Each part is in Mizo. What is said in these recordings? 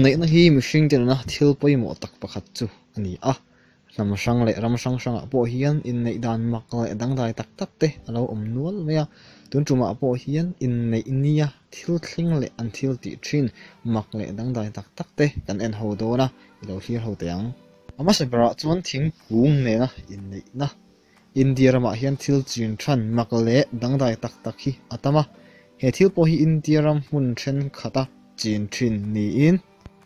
Inneihna hi mihringte nuna thil pawimawh tak pakhat chu a ni a. Hnam hrang leh ram hrang hrangah pawh hian inneih dan mak leh dangdai tak tak te a lo awm nual mai a. Tun tumah pawh hian inneih nia thil thleng leh an thil tih thin mak leh dangdai tak tak te kan en ho dawn a, i lo thlir ho teh ang. A hmasa berah chuan thingkung nena inneihna India ramah hian thil chin than mak leh dangdai tak tak hi a tam a, he thil pawh hi India ram hmun thenkhat a chin thin niin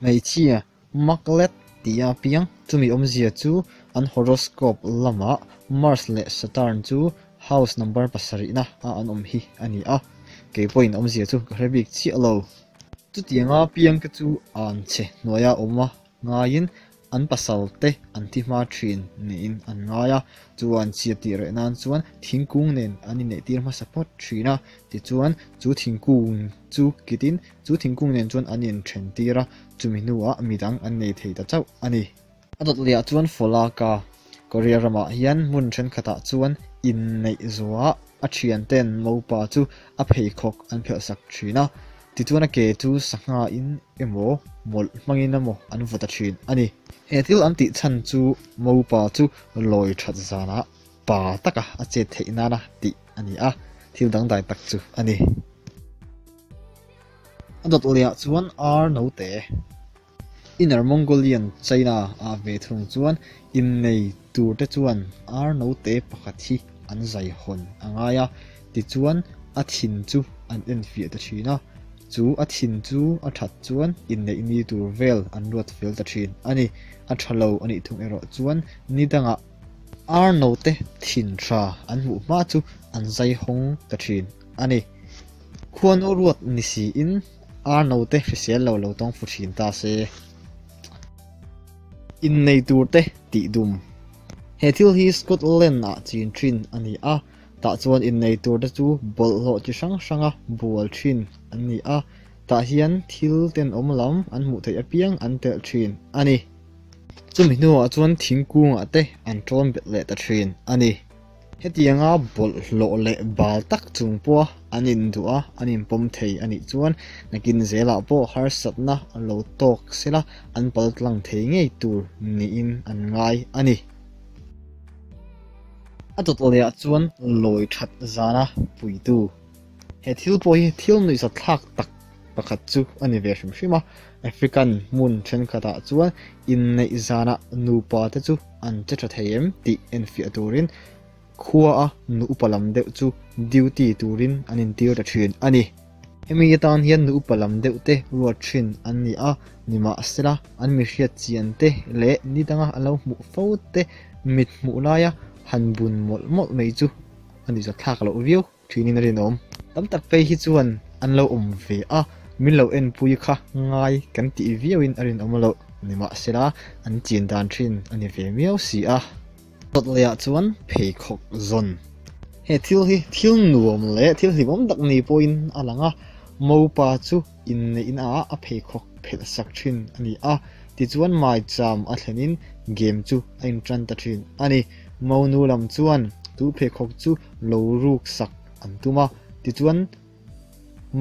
hmeichhia maklet tih a piang. Chumi awmzia chu an horoscope lamah Mars leh Saturn chu house number pasarihna a an awm hi a ni a, kei pawhin awmzia chu ka hre bik chiah lo. Chutianga piangte chu an che hnuaia awm a ngaiin An pasal te an thi hma thin niin an ngai a, chuan chhia tih reh nan chuan thingkung nen an inneihtir hmasa phawt thin a, tichuan chu thingkung chu kitin chu thingkung nen chuan an inthen tir a, chumi hnuah midang an nei thei ta chauh a ni. A dawt lehah chuan Folaka, Korea ramah hian hmun thenkhatah chuan inneih zuah a thianten mopa chu a pheikhawk an phelhsak thin a, Tichuan a ke chu sanghain emaw mawlh hmangin emaw an vaw ta thin a ni. He thil an tih chhan chu mopa chu lawi that zanah pa taka a chet theih nana tih a ni a, thil dangdai tak chu a ni. A dawt lehah chuan ar note. Inner Mongolian China ah ve thung chuan innei tur te chuan ar note pakhat hi an zai hawn a ngai a, tichuan a thin chu an enfiah ta thin a, chu a thin chu a that chuan inneih ni tur vel an ruat fel ta thin a ni. A tha lo a nih thung erawh chuan ni dangah ar note thin tha an hmuh hma chu an zai hawng ta thin a ni. Khuanu ruat ni siin Ar note hrisel lo lo tawng fu thin ta se. Innei tur te tih dum. He thil hi Scotland ah chin thin a ni a, tah chuan innei tur te chu bawlhhlawh chi hrang hranga bual thin an ni a, tah hian thil tenawm lam an hmuh theih apiang an telh thin a ni. Chumi hnuah chuan thingkungah te an tawn bet leh ta thin a ni. Hetianga bawlhhlawh leh bal tak chung pawha an induh a, an inpawm thei a nih chuan nakin zelah pawh harsatna a lo tawk sela an pal tlang thei ngei tur niin an ngai a ni. A dawt lehah chuan lawi that zana puitu. He thil pawh hi thil nuihzatthlak tak pakhat chu a ni ve hrim hrim a, African hmun thenkhatah chuan inneih zanah nupa te chu an che tha thei em tih enfiah turin khua a nu upa lam deuh chu duty turin an intir ta thin a ni. Hemi atan hian nu upa lam deuh te ruat thin an ni a, nimahsela an mi hriat chian te leh ni danga an lo hmuh fo te mit hmuh laia han bun mawlh mawlh mai chu a nuihzatthlak loh viau. Thinin a rinawm. Tam tak phei hi chuan an lo awm ve a, min lo enpui kha ngai kan tih viauin a rinawm loh. Nimahsela, an chin dan thin a ni ve miau si a. Dawt lehah chuan pheikhawk zawn. He thil hi thil nuam leh thil hlimawm tak ni pawhin a lang a, mopa chu inneihna ah a pheikhawk phelh sak thin a ni a, tichuan maicham a thlenin game chu a intan ta thin a ni. Monu lam chuan tu pheikhawk chu lo ruk sak an tum a, tichuan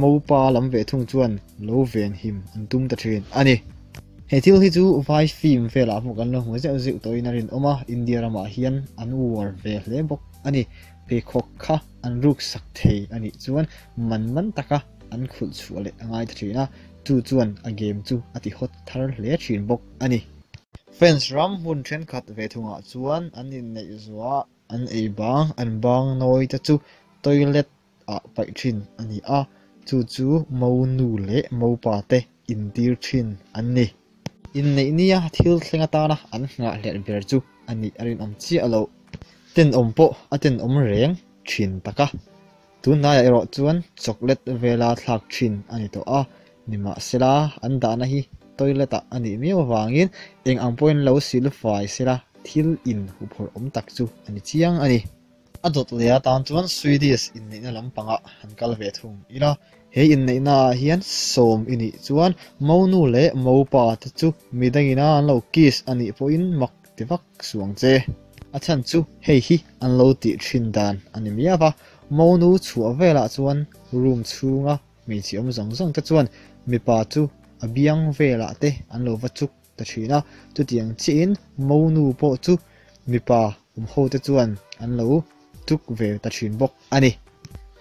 mopa lam ve thung chuan lo venhim an tum ta thin a ni. He thil hi chu vai film velah pawh kan lo hmu zeuh zeuh tawhin a rinawm a, India ramah hian an uar ve hle bawk a ni. Pheikhawk kha an ruk sak thei a nih chuan man man taka an khulh chhuah leh a ngai ta thin a, chu chuan a game chu a ti hot thar hle thin bawk a ni. Fans ram hmun thenkhat ve thungah chuan an inneih zuah an ei bang an bang nawi te chu toilet ah paih thin a ni a, chu chu mo nu leh mo pa te intir thin an ni. Inneih nia thil thleng atana an nghahhlelh ber chu a nih a rinawm chiah loh. Tenawm pawh a tenawm reng thin tak a. Tunhnaiah erawh chuan chocolate vela thlak thin a ni tawh a, nimahsela an dahna hi toilet ah a nih miau avangin eng ang pawhin lo sil fai sela thil in huphurh awm tak chu a ni chiang a ni. A dawt leh atan chuan Swedish inneihna lampangah han kal ve thung ila, he inneihna ah hian sawm i nih chuan monu leh mopa te chu midangina an lo kiss a nih pawhin mak ti vak suang che. A chhan chu hei hi an lo tih thin dan a ni miau va, monu chhuah velah chuan room chhunga hmeichhe awm zawng zawng te chuan mipa chu a biang velah te an lo va chuk ta thin a, chutiang chiahin monu pawh chu mipa awm ho te chuan an lo chuk ve ta thin bawk a ni.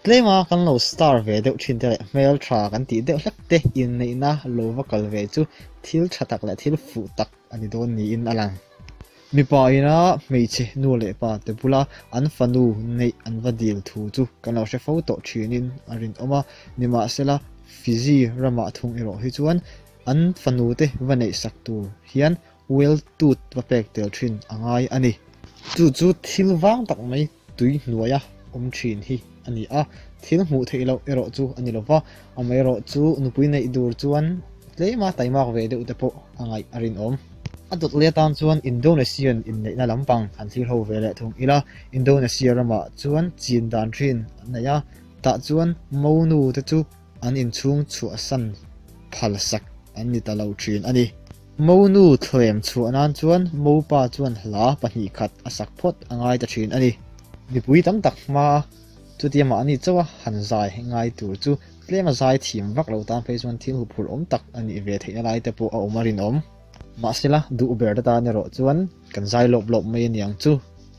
Tlema kan lo star ve deuh thin te leh hmel tha kan tih deuh hlek te inneihna lo va kal ve chu thil tha tak leh thil fuh tak a ni dawn niin a lang. Mipa ina hmeichhe nu leh pa te bula an fanu neih an va dil thu chu kan lo hre fo tawh thinin a rinawm a, nimahsela Fiji ramah thung erawh hi chuan an fanu te va neih sak tur hian well tooth va pek tel thin a ngai a ni. Chu chu thil vang tak mai tui hnuaia awm thin hi a ni a, thil hmuh theih loh erawh chu a ni lo va, amaherawh chu nupui neih dur chuan tlema taimak ve deuh te pawh a ngaih a rinawm. A dawt leh atan chuan Indonesian inneihna lampang han thlir ho ve leh thung ila, Indonesia ramah chuan chin dan thin an nei a, tah chuan monu te chu an inchhung chhuahsan phalsak an ni ta lo thin a ni. Monu thlem chhuah nan chuan Mopa chuan hla 2 khat a sak phawt a ngai ta thin a ni. Mipui tam tak hma chutia mahni chauha han zai ngai tur chu tlema zai thiam vak lo tan phei chuan thil huphurh awm tak a nih ve theihna lai te pawh a awm a rinawm. Mahsela duh ber te tan erawh chuan kan zai lawp lawp mai aniang chu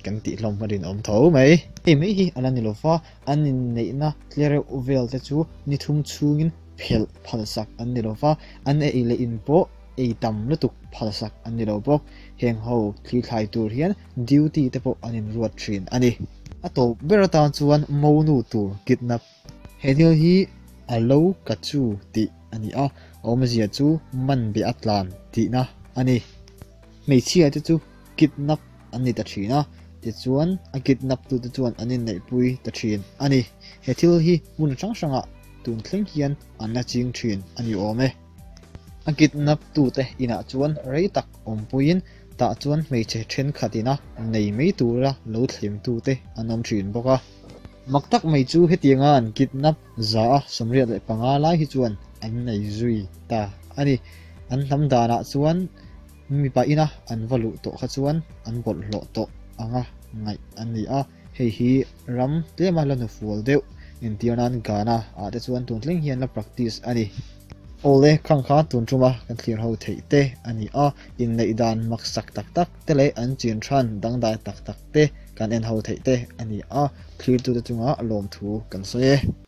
kan tih hlawm a rinawm tho mai. Hei mai hi a la ni lova, an inneihna tlereuh vel te chu ni thum chhungin phelh phalsak an ni lova, an ei leh in pawh ei tam lutuk phalsak an ni lo bawk. Heng ho thli thlai tur hian duty te pawh an inruat thin a ni. A tawp ber atan chuan monu tur kidnap. He thil hi a lo ka chu tih a ni a, a awmzia chu man be a tlan tihna a ni. Hmeichhia te chu kidnap an ni ta thin a, tichuan a kidnap tute chuan an inneihpui ta thin a ni. He thil hi hmun hrang hrangah tun thleng hian an la ching thin a ni awm e. A kidnap tute inah chuan rei tak awmpuiin tah chuan hmeichhe thenkhat ina nei mai tura lo thlem tute an awm thin bawk a. Mak tak mai chu hetianga an kidnap za a 85 lai hi chuan an nei zui ta a ni. An hnam danah chuan mipa ina an va luh tawh kha chuan an bawlhhlawh tawh anga ngaih an ni a, hei hi ram tlema la hnufual deuh entir nan Ghana ah te chuan tun thleng hian la practice a ni. Awle khang kha tun tuma kan thlir ho theih te a ni a, inneih dan maksak tak tak te leh an chin than dangdai tak tak te kan en ho theih te a ni a, thlirtute chunga lawmthu kan sawi e.